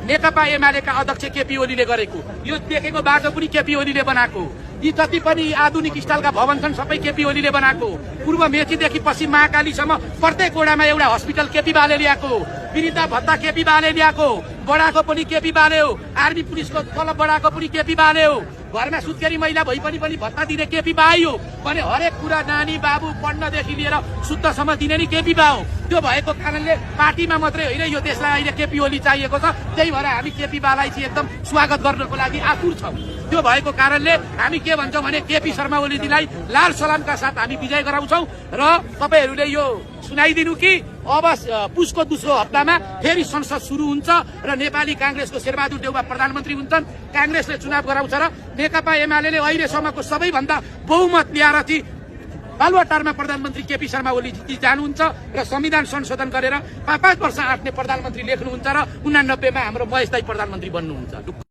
नेकपा एमालेका अध्यक्ष केपी ओलीले गरेको, यो देखेको बाटो पनि केपी ओलीले बनाएको, यी जति पनि आधुनिक स्टाइलका भवन छन् सबै केपी ओलीले बनाएको, पूर्व मेचीदेखि पश्चिम महाकालीसम्म प्रत्येक वडामा एउटा हस्पिटल केपी बाले ल्याएको, वृद्ध भत्ता केपी बाले ल्याएको, बडाको पनि केपी बाले हो, आर्मी पुलिसको तलब बडाको पनि केपी बाले हो, घरमा सुत्केरी महिला भई पनि भत्ता दिने केपी बाई हो भने हरेक कुरा नानी बाबु पढ्नदेखि लिएर शुद्धसम्म दिने नि केपी बा हो। त्यो भएको कारणले पार्टीमा मात्रै होइन यो देशलाई अहिले केपी ओली चाहिएको छ, त्यही भएर हामी केपी बालाई चाहिँ एकदम स्वागत गर्नको लागि आतुर छौँ। त्यो भएको कारणले हामी के भन्छौँ भने केपी शर्मा ओलीजीलाई लाल सलामका साथ हामी विजय गराउँछौँ र तपाईहरूले यो सुनाइदिनु कि अब पुसको दोस्रो हप्तामा फेरि संसद सुरु हुन्छ र नेपाली कांग्रेसको शेरबहादुर देउवा प्रधानमन्त्री हुन्छन्, कांग्रेसले चुनाव गराउँछ र नेकपा एमाले अहिलेसम्मको सबैभन्दा बहुमत ल्याएर चाहिँ बालुवाटारमा प्रधानमन्त्री केपी शर्मा ओली जानुहुन्छ र संविधान संशोधन गरेर 5 वर्ष आँट्ने प्रधानमन्त्री लेख्नुहुन्छ र 89 मा हाम्रो महेश दाइ प्रधानमन्त्री बन्नुहुन्छ।